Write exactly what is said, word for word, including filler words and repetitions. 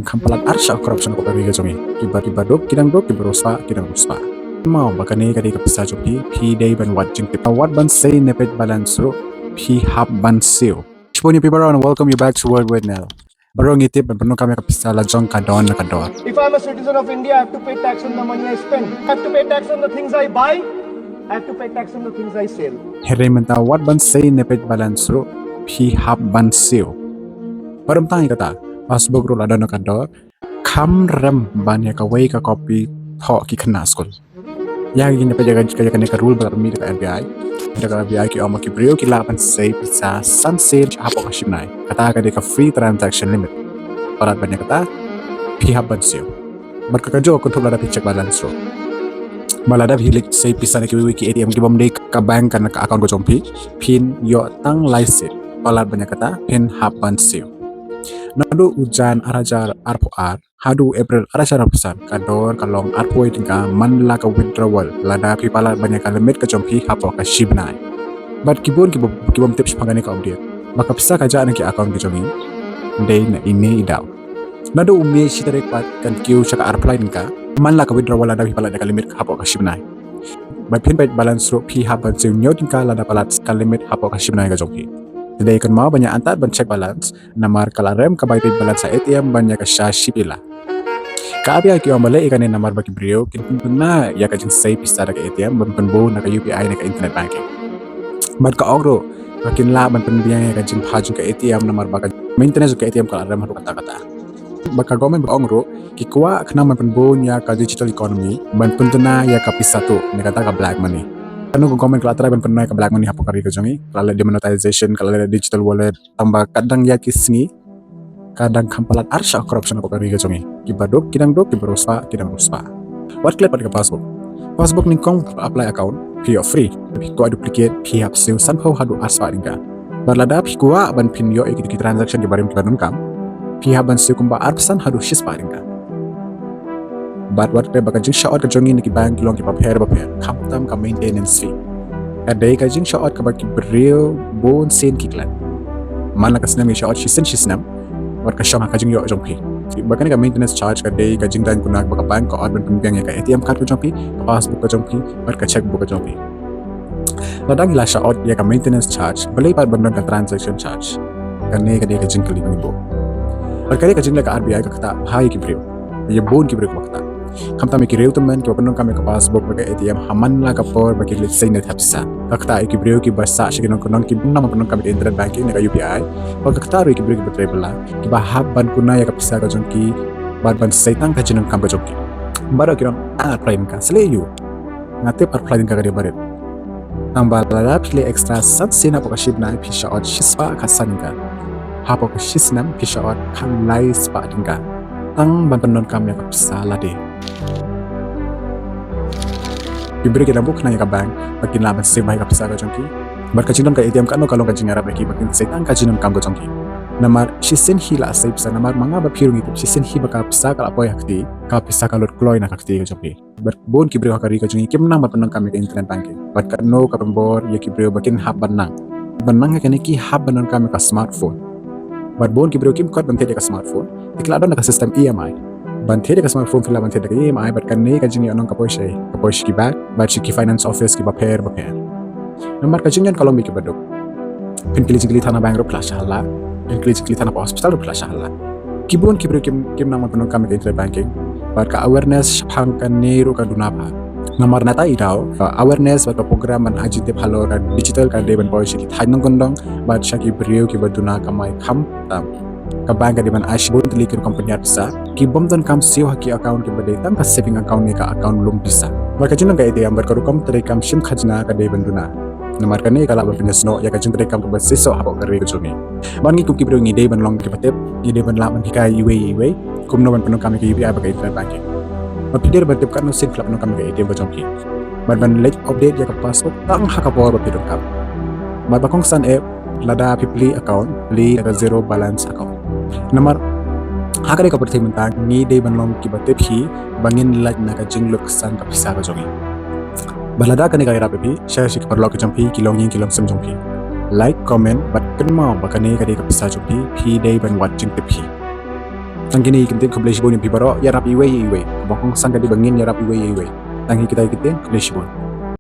Kham palat ar shah corruption hapoh ka ri ka jong ngi. Kiba, kiba duk ki dang duk, kiba riewspah ki dang riewspah. Kynmaw ba kane ka dei ka pisa jong phi, phi dei ban wad jingtip. Wat ban sei ne peit balance ruh, phi hap ban siew. Shibun ïa phi baroh and welcome you back to World with Nel. Baroh ngi tip ban pyndonkam ïa ka pisa la jong ka dor na ka dor. If I'm a citizen of India, I have to pay tax on the money I spend. I have to pay tax on the things I buy. I have to pay tax on the things I sell. Hynrei mynta wat ban sei ne peit balance ruh, phi hap ban siew. Bad ym tang ïa kata, passbook ruh la don na ka dor, kham rem ban ïa kawei ka copy thoh ki khynnah skul. Ïa kine peit ïa ka, ïa kane ka rule ba la mih da ka R B I. Da ka R B I ki ong ba ki briew ki lah ban sei pisa san sien hapoh ka shi bnai. Kata ka dei ka free transaction limit. Palat ban ïa kata, phi hap ban siew. Bad ka kajuh ka kynthup lada phi check balance ruh. Ba lada phi leit sei pisa na kiwei kiwei ki A T M kibym dei ka bank ka na ka account ka jong phi, phin ïoh tang lai sien. Palat ban ïa kata, phin hap ban siew. Naduh u Jan ar hajar arphew ar haduh u April ar hajar arphew san, ka dor ka long arphew wei tyngka man la ka withdrawal lada phi palat ban ïa ka limit ka jong phi hapoh ka shi bnai. Bad ki bun kiba, kibym tip shaphang kane ka update ba ka pisa ka jah na ki account ki jong ngi dei na ine i daw. Naduh u May shi tarik pat kan kiew sha ka arphew lai tyngka man la ka withdrawal lada phi palat ïa ka limit hapoh ka shi bnai. Bad phin peit balance ruh phi hap ban siew hynñiew tyngka lada palat ka limit hapoh ka shi bnai ka jong phi. Te dei kynmaw ban ïa antad ban check balance namar ka la rem ka bai peit balance ha A T M ban ïa ka sha shi phew la. Ka R B I ki ong ba leh ïa kane namar ba ki briew kin pynbna ïa ka jingsei pisa da ka A T M ban pynbun na ka U P I na ka internet banking. Bad ka ong ruh ba kin lah ban pynbiang ïa ka jingpha jong ka A T M namar ba ka maintenance jong ka A T M ka la rem haduh katta katta. Bad ka government ba ong ruh ki kwah khnang ban pynbun ïa ka digital economy ban pynduna ïa ka pisa tuh ne kata ka black money. Kano ka government ka la try ban pynbun ïa ka black money hapoh ka ri ka jong ngi, ka la leh demonetization, ka la leh digital wallet, tang ba ka dang ïa ki sngi ka dang kham palat ar shah corruption hapoh ka ri ka jong ngi. Kiba duk ki dang duk, kiba riewspah ki dang riewspah. Wat klet pat ka passbook. Passbook nyngkong apply account phi ïoh free. Phi kwah duplicate phi hap siew sanphew haduh ar spah tyngka. Bad lada phi kwah ban phin ïoh ïa ki transaction kiba rim kiba donkam, phi hap ban siew kumba arphew san haduh shi spah tyngka. Bad wat klet ba ka jingshah ot ka jong ngi na ki bank ki long kiba pher bapher, khamtam ka maintenance fee. Ka dei ka jingshah ot kaba ki briew bun sien ki klet. Man la ka snem ngi shah ot shisien shisnem, wat ka shong ha ka jingïoh jong phi. Bad kane ka maintenance charge ka dei ka jingdaiñ kuna kaba ka bank ka ot ban pynbiang ïa ka A T M card ka jong phi, ka passbook ka jong phi, bad ka checkbook ka jong phi. Lada ngi la shah ot ïa ka maintenance charge, balei pat ban don ka transaction charge? Kane ka dei ka jingkylli ba ngi buh. Bad ka dei ka jingleh ka R B I ka ktah bha ïa ki briew, ïa bun ki briew kaba ktah. Khamtam ïa ki riew tymmen kiba pyndonkam ïa ka passbook bad ka A T M ha man la ka por ba ki leit sei ne thep pisa. Ka ktah ïa ki briew kiba sah sha ki nongkyndong kiba nang pyndonkam ïa ka internet banking ne ka U P I. Bad ka ktah ruh ïa ki briew kiba trei bylla, kiba hap ban kuna ïa ka pisa ka jong ki bad ban sei tang ka jingdonkam ka jong ki. Baroh ki ong, ah, arphew lai tyngka, sa leh aïu? Nga tip arphew lai tyngka ka dei barit. Tang ba lada phi leh extra san sien hapoh ka shi bnai phi shah ot shi spah khatsan tyngka. Hapoh ka shi snem phi shah ot khatlai spah tyngka. Tang ban pyndonkam ïa ka pisa lade. Ki briew ki dang buh khnang ïa ka bank ba kin lah ban siew bha ïa ka pisa ka jong ki. Bad ka jingdon ka A T M katno ka long ka jingïarap ïa ki ba kin sei tang ka jingdonkam ka jong ki. Namar shisien hi la sei pisa, namar ma nga bad phi ruh ngi tip shisien hi ba ka pisa ka la poi ha kti, ka pisa ka lut kloi na ka kti ka jong phi. Bad bun ki briew ha ka ri ka jong ngi kim nang ban pyndonkam ïa ka internet banking. Bad katno ka pynbor ïa ki briew ba kin hap ban nang. Ban nang ïa kane ki hap ban donkam ïa ka smartphone. Bad bun ki briew kim kwah ban thied ïa ka smartphone. Te ki la don da ka system E M I. Ban thied ïa ka smartphone phi lah ban thied da ka E M I, bad kane ka jingïohnong ka poi sha, ka poi sha ki bank bad sha ki finance office kiba pher bapher. Namar ka jingïoh ka long beit kiba duk. Phin kylli jingkylli tang na bank ruh phi lah shah la. Phin kylli jingkylli tang na hospital ruh phi lah shah la. Ki bun ki briew kim, kim nang ban pyndonkam ïa ka internet banking. Bad ka awareness shaphang kane ruh ka duna bha. Namar nangta i daw, ka awareness bad ka program ban ai jingtip halor ka digital ka dei ban poi sha ki thaiñ nongkyndong bad sha ki briew kiba duna kamai khamtam. Ka bank ka dei ban ai shibun tylli ki rukom pynïaid pisa kibym donkam siew ha ki account kiba dei tang ka saving account ne ka account lum pisa. Bad ka jingdon ka A T M bad ka rukom treikam shim khajna ka dei ban duna. Namar kane ka lah ban pynïasnoh ïa ka jingtreikam kaba shisha hapoh ka ri ka jong ngi. Bad ngi kum ki briew ngi dei ban long kiba tip, ngi dei ban lah ban hikai iwei iwei kumno ban pyndonkam ïa ka U P I bad ka internet banking. Bad phi dei ban tip katno sien phi lah pyndonkam ïa ka A T M ka jong phi. Bad ban leit update ïa ka passbook tang ha ka por ba phi donkam. Bad ba kongsan eh lada phi plie account, plie ïa ka zero balance account. Namar ha kane ka pyrthei mynta ngi dei ban long kiba tip hi ba ngin lait na ka jinglut ksan ka pisa ka jong ngi. Bad lada kane ka ïarap ïa phi, share sha ki paralok ki jong phi, ki longïing ki longsem jong phi. Like, comment bad kynmaw ba kane ka dei ka pisa jong phi, phi dei ban wad jingtip hi. Tang kine ki ktien, khublei shibun ïa phi baroh, ïarap iwei ïa iwei. Kaba kongsan ka dei ba ngin ïarap iwei ïa iwei. Tang hi kita ki ktien, khublei shibun.